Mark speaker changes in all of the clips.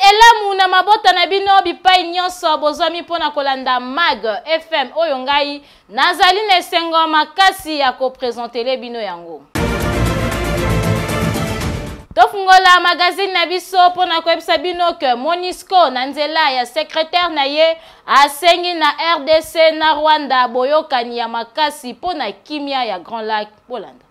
Speaker 1: elamu na mabota na bino bipai nyonso bozwami mpo na kolanda Mag FM oyo ngai nazali na esengo makasi ya kopresentele bino yango. Tofungola magazine na biso mpo na koyebisa bino ke Monusco na nzela ya secrétaire na ye asengi na RDC na Rwanda boyokani ya makasi mpo na kimia ya Grand Lac. Bolanda.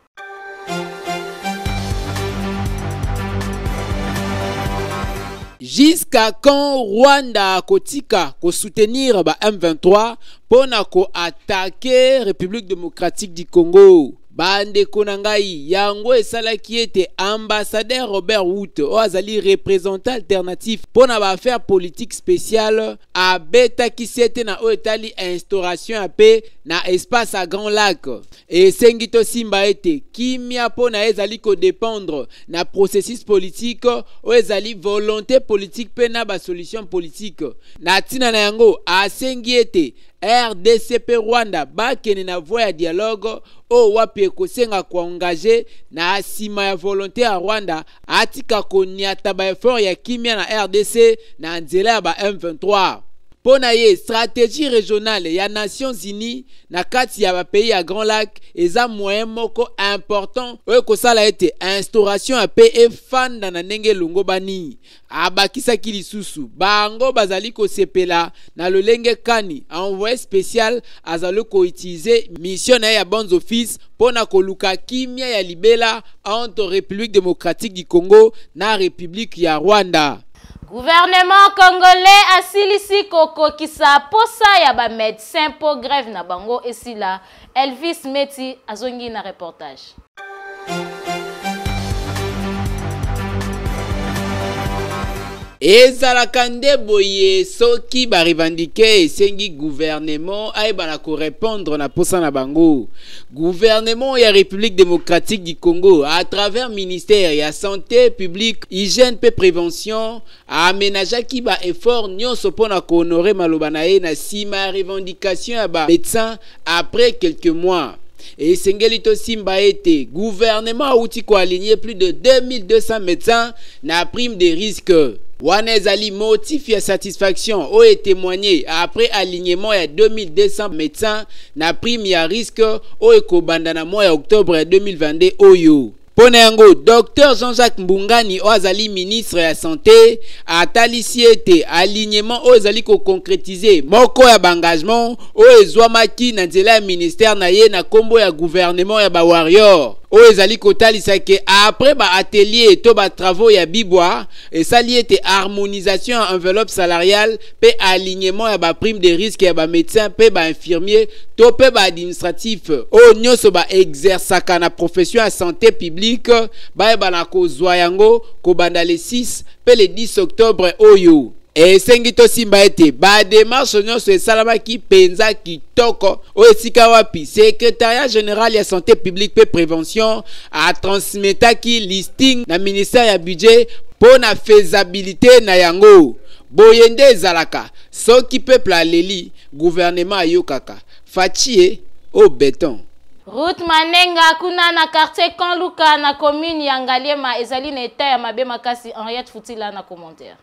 Speaker 2: Jusqu'à quand Rwanda akotika ko soutenir ba M23 mpo na ko attaquer République démocratique du Congo? Bandeko na ngai, yango esalaki ete ambassadeur Robert Wood, oyo azali représentant alternatif mpo na ba affaires politiques spéciales, abetaki sete na oyo etali instauration ya paix na espace ya Grand Lac. Esengi tosimba ete kimia mpo na ye ezali kodependre na processus politique oyo ezali volonté politique mpe na ba solution politique. Na ntina na yango, asengi ete RDC mpe Rwanda bakende na voie ya dialogue oyo wapi ekosenga koengage na nsima ya volonté ya Rwanda atika koniata ba effort ya kimia na RDC na nzela ya ba M23. Mpo na ye, strategie regionale ya Nations Unies na kati ya ba pays ya Grand Lac eza moyen moko important oyo ekosala ete instauration ya paix efanda na ndenge elongobani. Abakisaki lisusu, bango bazali kosepela na lolenge kani envoye special azali ko utiliser mission na ye ya bons offices mpo na koluka kimia ya libela entre Republique democratique du Congo na Republique ya Rwanda.
Speaker 1: Gouvernement congolais asilisi kokokisa posa ya ba medecins po grève na bango esila. Elvis Meti azongi na reportage.
Speaker 2: Ezalaka nde boye soki ba revendiquer esengi gouvernement ayebana ko repondre na posa na bango. Gouvernement ya Republique democratique du Congo à travers ministère ya santé publique, hygiène pe prévention amenageaki ba efforts nyonso pona ko honorer maloba na ye na sima ya revendication ya ba medecins après quelques mois. Esengeli tosimba ete gouvernement awuti ko aligner plus de 2200 medecins na prime de risque. Wana ezali motif ya satisfaction oyo etemoigne après alignement ya 2200 medecins na prime ya risque oyo ekobanda na mois ya octobre ya 2022 oyo. Mpo na yango, Docteur Jean-Jacques Mbungani oyo azali ministre ya sante atalisi ete alignement oyo ezali ko concretiser moko ya ba engagements oyo ezwamaki na nzela ya ministère na ye na kombo ya gouvernement ya ba warriors oyo ezali kotalisa ke après ba ateliers to ba travaux ya bibwa esali ete harmonisation ya enveloppe salariale pe alignement ya ba prime de risque ya ba medecins pe ba infirmiers to pe ba administratifs oyo nionso ba exerçaka na profession ya sante publique bayebana kozwa yango kobanda le 6 pe le 10 octobre oyo. Esengi tosimba ete ba demarches nionso esalamaki penza kitoko oyo esika wapi secretariat general ya sante publique pe prevention a transmetaki listing na ministère ya budget po na faisabilite na yango. Boye nde ezalaka soki peuple aleli gouvernement ayokaka Fatshi ye oh beton.
Speaker 1: Route Manenga kuna na quartier Camp Luka na commune ya Ngaliema ezali na etat ya mabe makasi Henriette Futila na commentaire.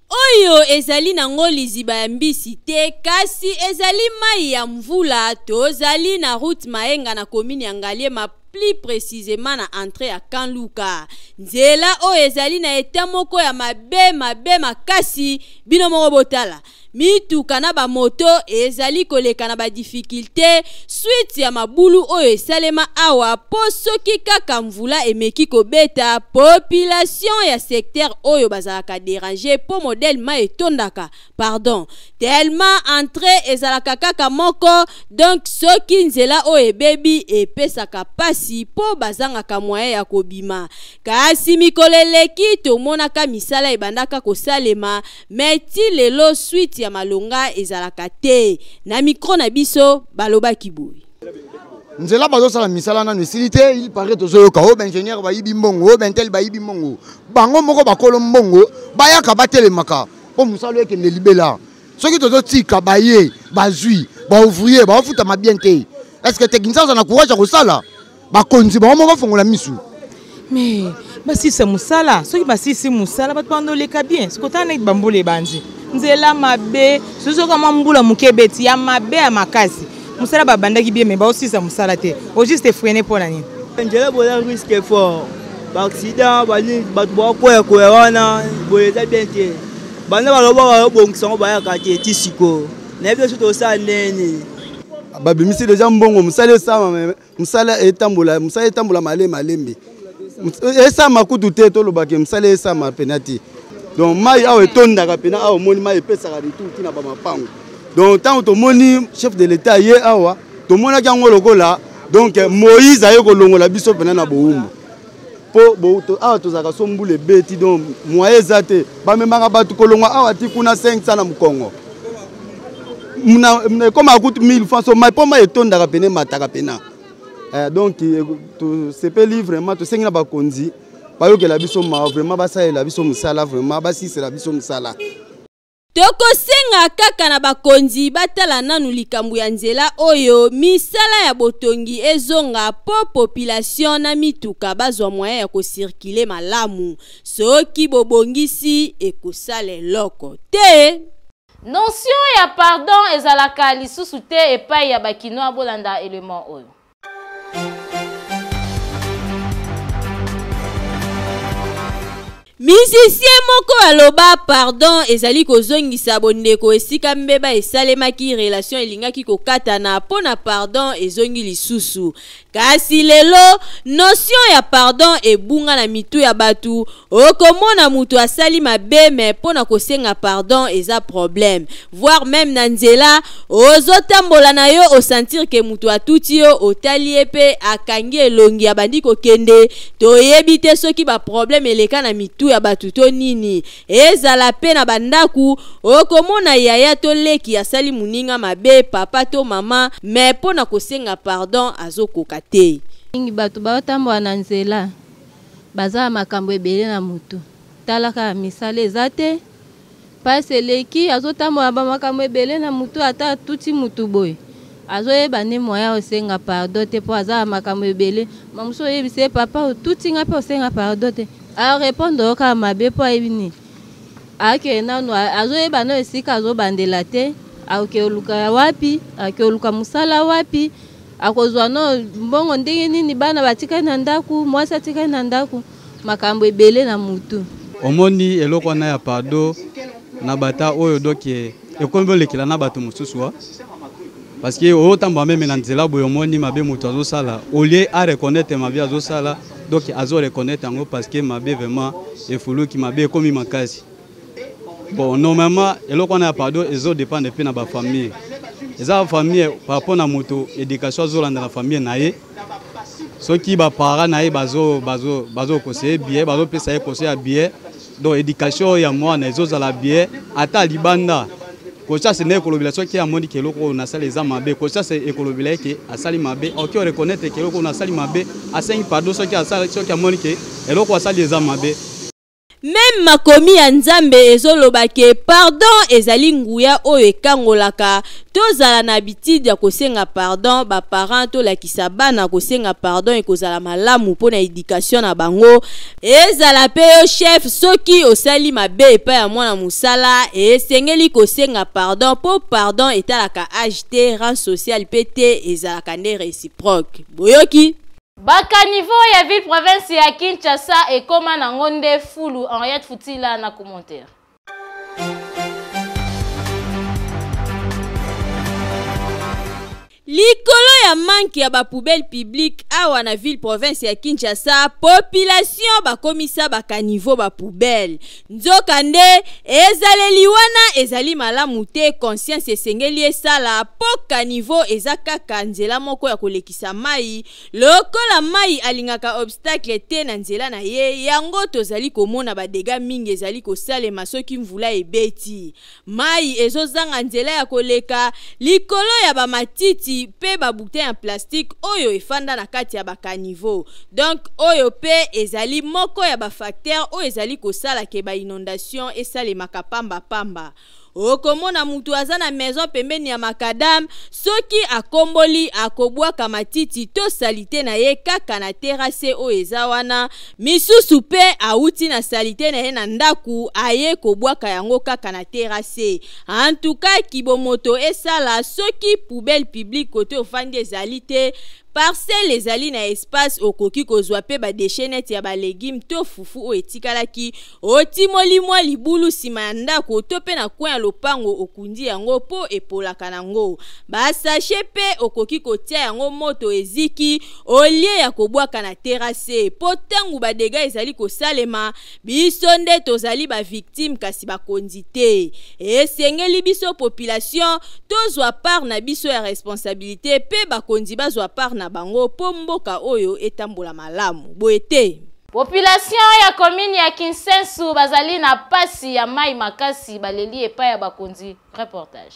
Speaker 3: Oyo ezali nango liziba ya mbisi te kasi ezali mayi ya mvula tozali na route Maenga na commune ya Ngaliema plus precisement na entree ya Camp Luka. Nzela oyo ezali na etat moko ya mabe mabe makasi bino moko botala. Mituka na ba moto ezali koleka na ba difficulte suite ya mabulu oyo esalema awa po soki kaka mvula emeki kobeta population ya secteur oyo bazalaka deranger po modèle mayi etondaka pardon tellement entree ezalaka kaka moko donc soki nzela oyo ebebi epesaka pasi po bazangaka moyen ya kobima kasi mikolo eleki tomonaka misala ebandaka kosalema Mais ti lelo suite ya malonga ezalaka te. Na micro na biso balobaki boye.
Speaker 4: Nzela bazosala misala nanu esili te, il paraît tozoyoka oyo ba ingénieur bayibi mbongo, oyo ba intel bayibi mbongo. Bango moko bakolo mbongo bayaka batelemaka mpo mosala ekende libela. Soki tozotika baye bazwi ba ouvrier baofutama bien te, est-ce que technicien aza na courage ya kosala? Bakonzi bango moko bafongola misu.
Speaker 5: Mais basilisa mosala, soki basilisi mosala bato banda oleka bien. Soki otala neti bambula ebandi, nzela mabe, soki soki mwa mbula moke ebeti ya mabe ya makasi, mosala babandaki bien mais baosilisa mosala te, au juste efreine mpo na nini?
Speaker 6: Nzela boza risque fort, baaccident bato bakoyakoya wana boye eza bien te. Banda baloba babongisa yango bayaka te ti sikoyo, nayebi biso tosala nini.
Speaker 7: Babimisi deja mbongo, mosala esama, mosala etambola, mosala etambola malembe malembe, esama kutu te, tolobake mosala esama pena te. Donc mai awa etondaka pena awa, omoni mai epesaka retour ntina bamapango. Donc ntango tomoni chef de l'état ye awa, tomonaki yango lokola donc Moïse aye kolongola biso pena na bowumbu, po awa tozalaka so mbula ebeti, donc moyen eza te. Bamemaka bato kolongwa awa ti kuna 500 na mokongo, ekomaka kutu 1000 francs so mai, mpo mai etondaka pene, emataka pena. Donc tosepeli vraiment, tosengi na bakonzi bayokela biso mawa vraiment, basalela biso mosala vraiment, basisela biso mosala.
Speaker 3: Tokosenga kaka na bakonzi batala nanu likambo ya nzela oyo, misala ya botongi ezonga mpo population na mituka bazwa moyen ya kocirculer malamu. Soki bobongisi, ekosala eloko te.
Speaker 1: Notion ya pardon ezalaka lisusu te epai ya bakinois. Bolanda élément oyo.
Speaker 3: Musicien moko aloba pardon ezali kozongisa bondeko esika mbeba esalemaki, relation elingaki kokatana mpo na pardon ezongi lisusu. Kasi lelo notion ya pardon ebunga na mitu ya bato. Okomona moto asali mabe, mais mpo na kosenga pardon eza problème. Voire même na nzela ozotambola na yo, osentir ke moto atuti yo, otali ye mpe akangi elongi, abandi kokende. Toyebi te soki baproblème eleka na mitu ya bato to nini. Ezala mpe na bandako, okomona yaya to leki asali moninga mabe, papa to mama, mais mpo na kosenga pardon azokoka te.
Speaker 8: Mingi bato baotambola na nzela baza na makambo ebele na motu. Tala kaka, misala eza te, mpasi eleki, azotambola bamakambo ebele na motu. Ata atuti motu boye, azoyeba nde moya osenga pardon te, mpo aza na makambo ebele. Mamosu oyebisa ye: "Papa, otuti nga", mpe osenga pardon te, arépondre yo kaka mabe, mpo ayebi nini akende nanu, azoyeba no esika azobandela te, akoke oluka wapi, akoke oluka mosala wapi, akozwa no mbongo ndenge nini, bana batikali na ndako, mwasi atikali na ndako, makambo ebele na mutu.
Speaker 9: Omoni eloko wana ya pardon na bata oyo, donc ekomi olekela na bato mosusu wa, parce que oyotambola même na nzela boye, omoni mabe moto azosala, au lieu areconnaître mabe azosala, donc azoreconnaître yango parce que mabe vraiment efuluki, mabe ekomi makasi. Bon, normalement eloko wana ya pardon ezodépendre mpe na bafamille. Eza bafamille par rapport na moto, éducation azolanda na famille na ye. Soki baparent na ye bazoconseiller bien, bazopesa ye conseil ya bien, donc éducation ya mwana ezozala bien. Ata libanda, conscience nde ekolobela. Soki amoni ke eloko oyo nasali eza mabe, conscience ekolobela ye ke asali mabe, oki oreconnaître ke eloko oyo nasali mabe, asengi pardon soki soki amoni ke eloko asali eza mabe.
Speaker 3: Même makomi ya Nzambe ezoloba ke pardon ezali nguya oyo ekangolaka. Tozala na habitude ya kosenga pardon. Baparent, tolakisa bana kosenga pardon, ekozala malamu mpo na éducation na bango. Ezala mpe yo chef, soki osali mabe epai ya mwana mosala, esengeli kosenga pardon, mpo pardon etalaka âge te, rang social mpe te, ezalaka nde réciproque. Boyoki?
Speaker 1: Bacaniveau ya ville province ya Kinshasa ekóma nango nde fulu. Henriette Futila na commentaire.
Speaker 3: Likolo ya manque ya bapoubelle publique awa na ville province ya Kinshasa, population bakomisa bacaniveau bapoubelle. Nzokande ezaleli wana ezali malamu te. Conscience esengeli esala, mpo caniveau eza kaka nzela moko ya kolekisa mai. Lokola mai alingaka obstacle te na nzela na ye, yango tozali komona badégâts mingi ezali kosalema soki mvula ebeti. Mai ezozanga nzela ya koleka likolo ya bamatiti mpe babouteille ya plastique oyo efanda na kati ya bacaniveau. Donc oyo mpe ezali moko ya bafacteur oyo ezali kosala ke bainondation esalemaka pambapamba. Okomona mutu aza na maison pembeni ya macadam, soki akomboli akobwaka matiti to salite na ye kaka na terrasse oyo eza wana, misusu pe awuti na salite na ye na ndaku aye kobwaka yango kaka na terrasse. En tout cas kibomoto esala soki poubelle publique kote ofandi ezali te, Parcelle ezali na espace okoki kozwa pe ba dechets neti ya ba legumes to fufu oyo etikalaki, otimoli mwa libulu sima ya ndako to pe na coin ya lopango okundi yango po epolaka nango. Ba sachets pe okoki kotia yango moto eziki au lieu ya kobwaka na terrasse po tangu ba degats ezali kosalema Biso nde tozali ba victimes kasi bakonzi te. Esengeli biso population tozwa part na biso ya responsabilite pe bakonzi bazwa part na bango po mboka oyo etambola malamu. Boye te?
Speaker 1: Population ya commune ya Kinsensu bazali na pasi ya mayi makasi baleli epai ya bakonzi. Reportage.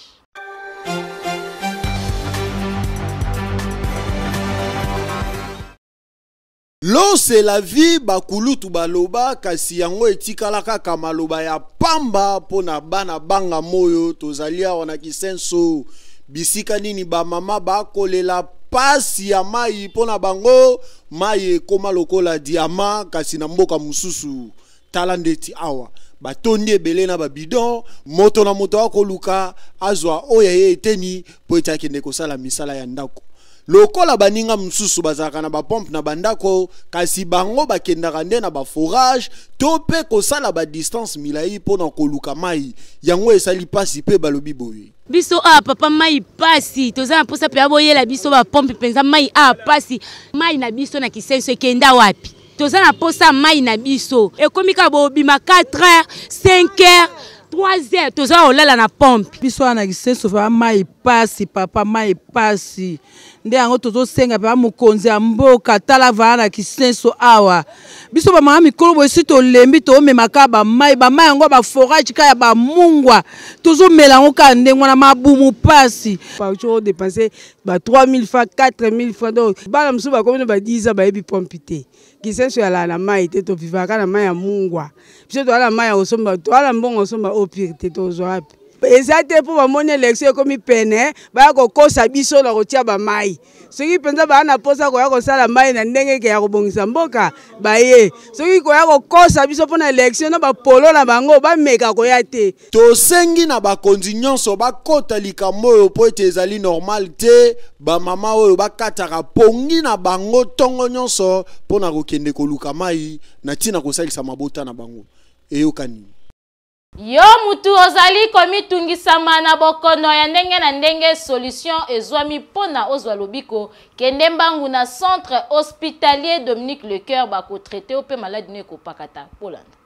Speaker 10: L'eau c'est la vie bakulutu baloba kasi yango etikala kaka maloba ya pamba mpo na bana banga moyo tozali awa na Kisenso bisika nini ba mama bakolela pasi ya mai mpo na bango mai ekoma lokola diama kasi na mboka mosusu tala ndeti awa batondi ebele na babidon moto na moto akoluka azwa oyo ya ye eteni mpo ete akende kosala misala ya ndako lokola baninga mosusu bazalaka na bapompe na bandako kasi bango bakendaka nde na baforage to mpe kosala badistance milai mpo na koluka mai yango esali mpasi mpe balobi boye
Speaker 11: biso awa papa mai pasi toza na mposa mpenza boyela biso bapompe mpenza mai awa pasi mai na biso na kisenso ekenda wapi toza na mposa mai na biso ekomi kaka bobima 4 heures 5 heures 3 heures toza kolala na pompe
Speaker 12: biso wana na kisenso papa mai pasi papa mai pasi nde yango tozosenga papa mokonzi ya mboka tala vaa na kisenso awa biso bamama mikolo boye si tolembi tomema kaka bamai bamai yango baforage kaka ya bamungwa tozomela yango kaka ndenge wana mabumu pasi
Speaker 13: par jour odepense ba 3000 francs 4000 francs donc bana mosusu bakomi na ba 10 ans bayebi pompe te kisenso yalala na mai te tovivaka na mai ya mungwa biso toala na mai ya kosomba toala mbongo kosomba eau pure te tozwa wapi eza te mpo bamoni election ekomi pene baya kokosa biso na kotia bamai soki mpenza baya na mposa koya kosala mai na ndenge ke ya kobongisa mboka baye soki koya kokosa biso mpo na election na bapolo na bango bameka koya te
Speaker 10: Tosengi na bakonzi nyonso bakota likambo oyo mpo ete ezali normal te bamama oyo bakataka pongi na bango ntongo nyonso mpo na kokende koluka mai na ntina kosalisa mabota na bango. Eyokani.
Speaker 1: Yo mutu ozali komitungisama na bokono ya ndenge na ndenge, solution ezwami mpo na ozwa lobiko. Kende mbangu na centre hospitalier Dominique Lecoeur, bako traiter yo mpe maladi no ekopakata. Bolanda.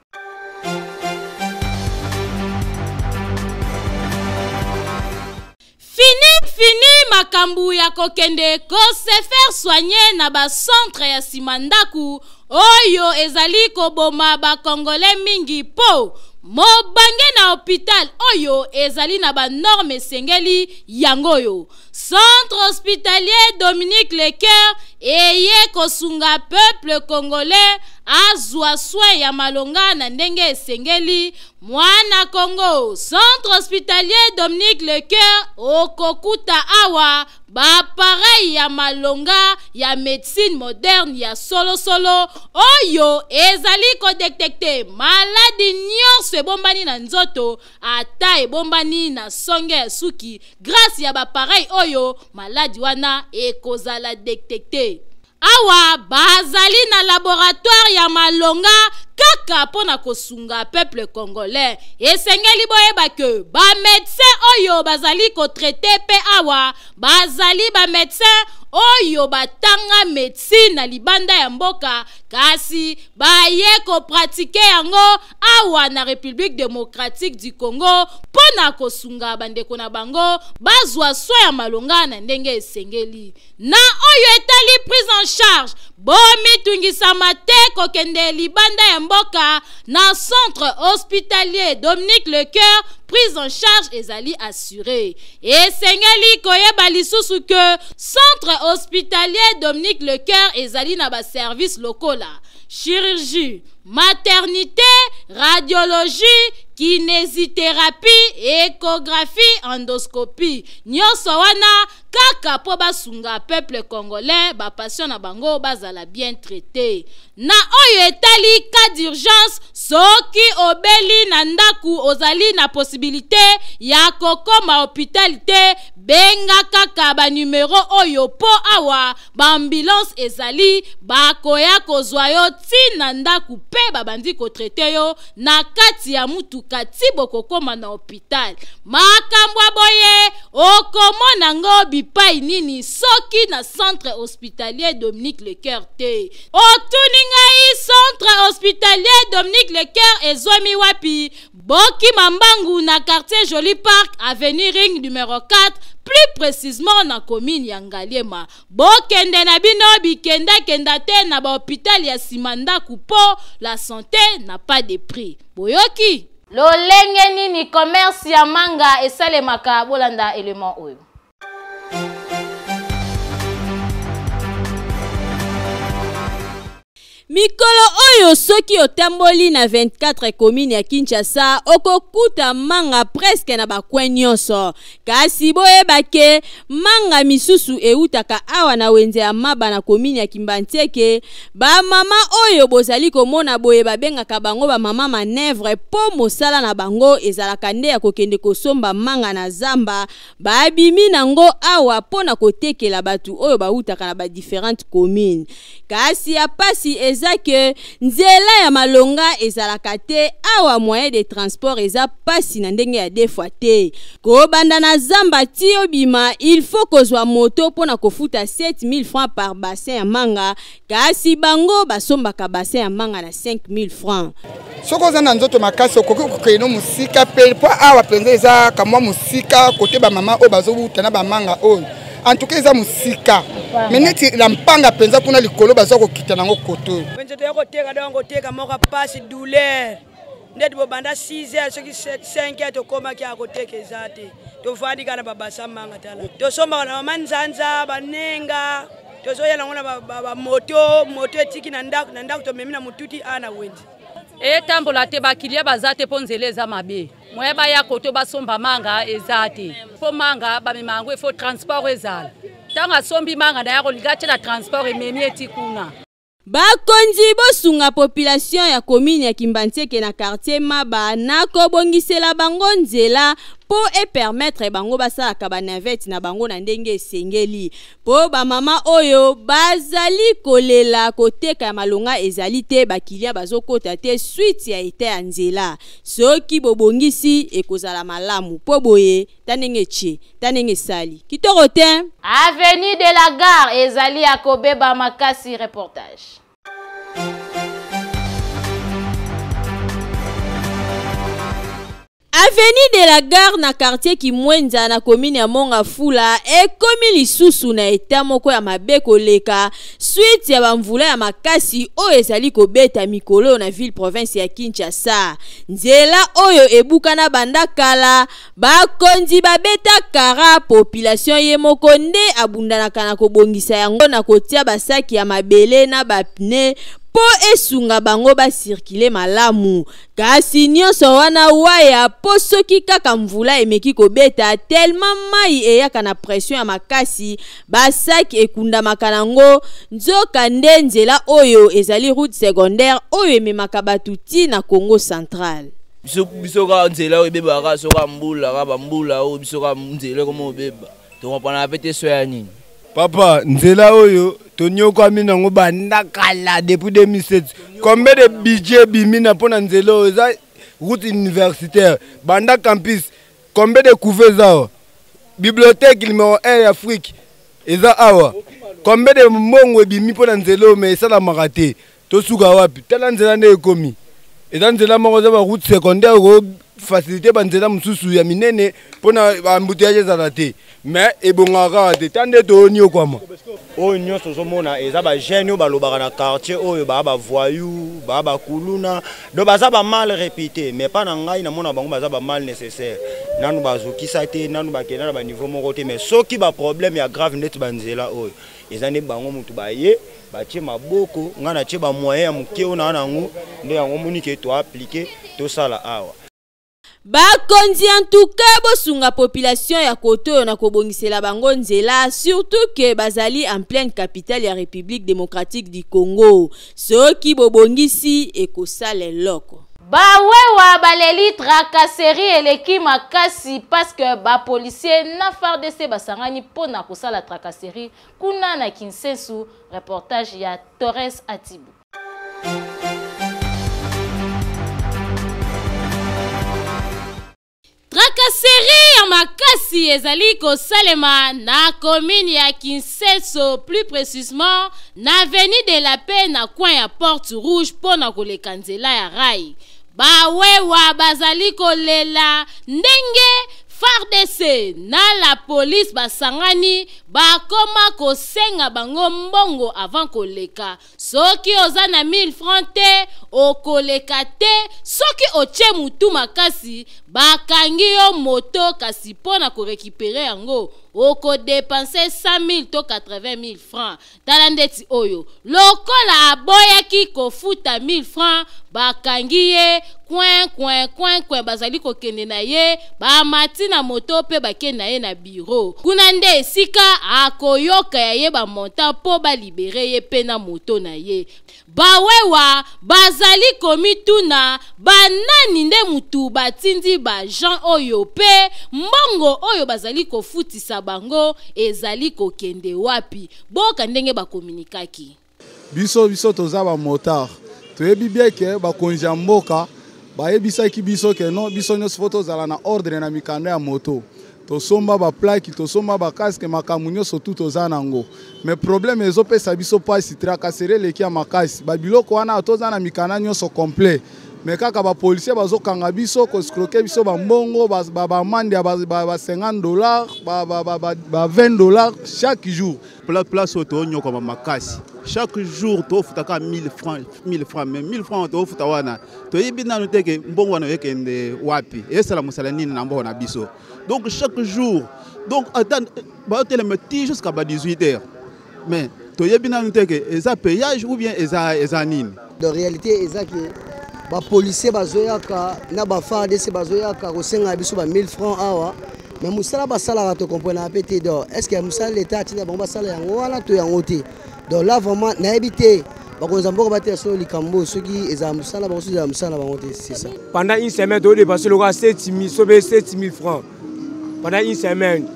Speaker 1: Fini fini makambu ya kokende ko se faire soigner na ba centre ya sima ndaku oyo ezali koboma ba congolais mingi po mobange na hopital oyo ezali na ba norme esengeli yango oyo Centre hospitalier Dominique Lecoeur eye kosunga peuple congolais azwa soin ya malonga na ndenge esengeli. Mwana Congo, Centre hospitalier Dominique Lecoeur okokuta awa ba appareil ya malonga ya medecine moderne ya solosolo oyo ezali kodetecte maladi nyonso ebombani na nzoto ata ebombani na songe ya suki Grace ya ba appareil oyo maladi wana ekozala detecte. Awa bazali na laboratoire ya malonga kaka mpo na kosunga peuple congolais. Esengeli boyeba ke ba medecins oyo bazali ko traiter mpe awa bazali ba medecins oyo batanga medecine na libanda ya mboka kasi baye ko pratiquer yango awa na Republique democratique du Congo mpo na kosunga bandeko na bango bazwa soin ya malonga na ndenge esengeli. Na oyo etali prise en charge, bomitungisama te kokende libanda ya mboka na centre hospitalier Dominique Lecoeur, prise en charge ezali assurée. Esengeli koyeba lisusu que centre hospitalier Dominique Lecoeur ezali na ba service lokola chirurgie, maternité, radiologie, Kinésithérapie, échographie, endoscopie, nyonso wana kaka mpo basunga peuple congolais, bapatient na bango bazala bien traité. Na oyo etali cas d'urgence, soki obeli na ndaku, ozali na possibilité ya kokoma hôpital te, benga kaka banumero oyo, mpo awa baambulance ezali, bakoya kozwa yo ntina ndako mpe babandi kotraiter yo na kati ya mutuka ti bokokóma na hôpital. Makambo ya boye okomona ngo bipai nini soki na Centre hospitalier Dominique Lecoeur te? Otuni ngai, Centre hospitalier Dominique Lecoeur ezwami wapi? Bokima mbangu na quartier Joli Park, avenue Ring numéro 4, plus précisément na commune ya Ngaliema. Bokende na bino bikendakenda te na bahôpital ya nsima ndako, mpo la santé n'a pas de prix. Boyoki lolenge nini commerce ya manga esalemaka? Bolanda élément oyo.
Speaker 3: Mikolo oyo, soki otamboli na 24 commune ya Kinshasa, okokuta manga presque na bacoin nyonso. Kasi boyeba ke manga misusu eutaka awa na wenze ya Maba, na commune ya Kimbanseke. Bamama oyo bozali komona boye, babengaka bango bamama manœuvre, mpo mosala na bango ezalaka nde ya kokende kosomba manga na zamba, babimi nango awa mpo na kotekela bato oyo bautaka na badifférentes commune. Kasi ya pasi eza ke nzela ya malonga ezalaka te awa, moyen de transport eza pasi na ndenge ya deux fois te. Kobanda na zamba ti obima, il faut kozwa moto mpo na kofuta 7000 francs par bassin ya manga, kasi bango basombaka bassin ya manga na 5000 francs.
Speaker 14: Soki oza na nzoto makasi, okoki kokende mosika mpe, mpo awa mpenza eza kamwa mosika. Kote bamama oyo bazowuta na bamanga oyo, en tout cas eza mosika, mais neti na mpanga mpenza kuna likolo, baza kokita nango kote oyo.
Speaker 15: Wenze toya koteka, donc koteka moko pasi, douleur. Ndeti bobanda 6 heures, soki 5 heures tokomaki ya koteka eza te. Tovandi kaka na babasa manga. Tala, tosombaka na mama nzanza, banenga, tozoyela yango na bamoto. Moto etiki na ndako, na ndako tomemi na motuti a na wenze.
Speaker 16: Etambola te, bakilia baza te mpo nzela eza mabe. Moye baya koto basomba manga eza te, mpo manga bamema yango, efo transport ezala. Ntango asombi manga na ya kolinga tie na transport, ememi eti kuna.
Speaker 3: Bakonzi, bosunga population ya commune ya Kimbanseke na quartier Maba na kobongisela bango nzela, mpo epermettre bango basalaka banavette na bango na ndenge esengeli, mpo bamama oyo bazali kolela, koteka ya malonga ezali te, bakilia bazokota te, suite ya état ya nzela. Soki bobongisi, ekozala malamu, mpo boye ta ndenge etie, ta ndenge esali kitoko te.
Speaker 1: Avenue de la Gare ezali ya kobeba makasi. Reportage.
Speaker 3: Avenue de la Gare na quartier Kimwenza, na commune ya Mont Ngafula, ekomi lisusu na état moko ya mabe koleka, suite ya bamvula ya makasi oyo ezali kobeta mikolo na ville province ya Kinshasa. Nzela oyo ebukana banda kala, bakonzi babeta kara, population ye moko nde abundanaka na kobongisa yango na kotia basaki ya mabele na bapneus mpo esunga bango bacirculer malamu. Kasi nyonso wana waya, mpo soki kaka mvula emeki kobeta, tellement mai eyaka na pression ya makasi, basaki ekundamaka nango. Nzoka nde nzela oyo ezali route secondaire oyo ememaka bato ti na Congo Central.
Speaker 17: Biso kaka nzela oyo ebebaka soka mbula, kaka bambula oyo, biso kaka nzela ekoma obeba, tokompana pe te so ya nini.
Speaker 18: Papa, nzela oyo tonyokwami nango banda kala, depuis 2007. Combien de budget ebimi na mpo na nzela oyo? Eza route universitaire banda campus. Combien de couve eza awa? Bibliothèque numéro 1 ya Afrique eza awa. Combien de mbongo ebimi mpo na nzela oyo? Mais esalamaka te. Tosuka wapi? Tala nzela nde ekomi, eza nzela moko eza baroute secondaire, kofaciliter banzela mosusu ya minene mpona baembouteillage ezala te, mais ebongaka kaka te. Ta nde tooniokwama.
Speaker 19: Oyo nyonso ozomona eza bajeune oyo balobaka na quartier oyo, baa bavoyou, baa bakuluna, donc baza bamal réputé. Mais mpa na ngai, namona bango baza bamal nécessaire. Nanu bazokisa te, nanu bakenda na baniveau moko te. Mais soki baproblème ya grave neti banzela oyo, eza nde bango motu baye batie maboko. Ngai natie bamoyen ya moke oyo naa nango, nde yango omoni ke toappliquer, tosala awa.
Speaker 3: Bakonzi en tout cas bosunga population ya kote oyo na kobongisela bango nzela, surtout que bazali en pleine capitale ya République démocratique du Congo. Soki bobongisi ekosala eloko.
Speaker 1: Bawewa baleli tracasserie eleki makasi parce que ba policiers na FARDC basangani pona kosala tracasserie kuna na Kinsensu. Reportage ya Torres Atibu. Tracasserie ya makasi ezali kosalema na commune ya Kinseso, plus précisément na avenue de la Paix na coin ya Porte Rouge mpo na koleka nzela ya rail. Bawewa bazali kolela ndenge FARDC na la police basangani bakoma kosenga bango mbongo avant koleka. Soki oza na 1000 francs te, okoleka te. Soki otie mutu makasi, bakangi yo moto, kasi mpo na korekipere yango okodepanse 100 000 to 80 000 francs. Tala ndeti oyo, lokola aboyaki kofuta 1000 francs, bakangi ye coin coin coin coin, bazali kokende na ye, bamati na moto mpe bakende na ye na biro. Kuna nde esika akoyoka ya ye bamontant mpo balibere ye mpe na moto na ye. Bawewa bazali komituna banani nde mutu batindi ba gens oyo mpe mbongo oyo bazali kofutisa bango ezali kokende wapi. Boyoka ndenge bakominikaki.
Speaker 20: Biso biso toza ba motard, toyebi bien ke bakonzi ya mboka bayebisaki biso ke non, biso nyonso fo tozala na ordre na mikanda ya moto, tosomba ba plaque, tosomba ba casque, makambo nyonso tu toza nango. Mais problème ezopesa biso mpasi, tracasserie eleki ya makasi. Babiloko wana toza na mikanda nyonso complet, mais kaka bapolisier bazokanga biso, koescroquer biso bambongo, bamande ya ba 50 $, ba 20 $ chaque jour.
Speaker 21: Place oyo toonyokama makasi, chaque jour tofutaka 1000 francs, 1000 francs, mais 1000 francs tofuta wana, toyebi nanu te ke mbongo wana ekende wapi, esala mosala nini na mbongo na biso. Donc chaque jour, donc ata baotelema ti jusqu'à ba 18 heures, mais toyebi nanu te ke eza payage ou bien eza nini.
Speaker 22: De réalité eza ke bapolisier bazoyaka na baFARDC, bazoyaka kosenga biso ba 1000 francs awa, mais mosala basalaka tokomprenaka mpe te. Donc est ce que mosala leta atinda bango basala yango wana to yango te? Donc là vraiment nayebi te. Bakonzi ya mboka bateya solo likambo, soki ezala mosala bango, soki ezala mosala na bango te, c'est ça.
Speaker 18: Pendant une semaine todépense lokola 7000, sobe 7000 francs pendant une semaine.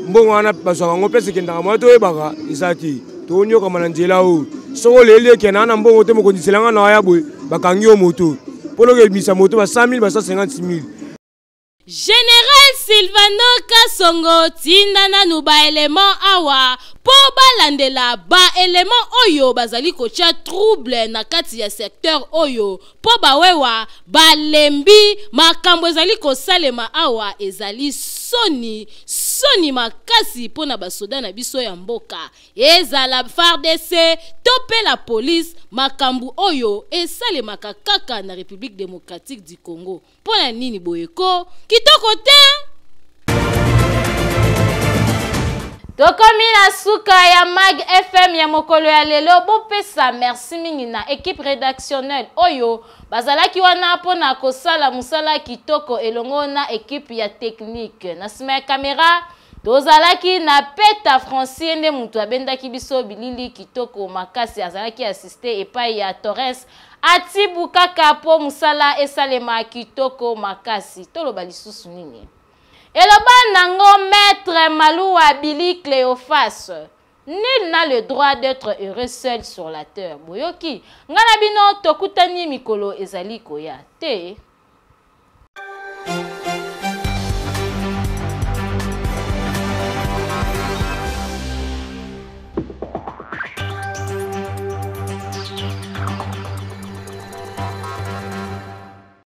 Speaker 18: Mbongo wana bazwaka yango place ekendaka, moya toyebaka eza te. Tonyokama na nzela oyo, soki oleli ekendaka na mbongo te, mokonzi selanga na ya boye, bakangi yo moto mpo noki ebimisa moto ba 100 000, ba 156 000.
Speaker 1: Général Silvano Kasongo, tinda nanu baélément awa mpo balandela baélément oyo bazali kotia trouble na kati ya secteur oyo, mpo bawewa balembi makambo ezali kosalema awa. Ezali soni, soni makasi mpo na basoda na biso ya mboka, ezala FARDC to mpe la police. Makambo oyo esalemaka kaka na République démocratique du Congo. Mpo na nini boye ko? Kitoko te. Tokomi na suka ya Mag FM ya mokolo ya lelo. Bopesa merci mingi na équipe rédactionnelle oyo bazalaki wana mpona kosala mosala kitoko elongo na équipe ya technique. Na nsima ya kamera tozalaki na Peta Francier, nde moto abendaki biso bilili kitoko makasi. Azalaki assisté epai ya Torres Atibu kaka mpo mosala esalema kitoko makasi. Toloba lisusu nini? Eloba nango maître Maluwa Billy Cléophas: "Nul n'a le droit d'être heureux seul sur la terre." Boyoki nga na bino, tokutani mikolo ezali koya te.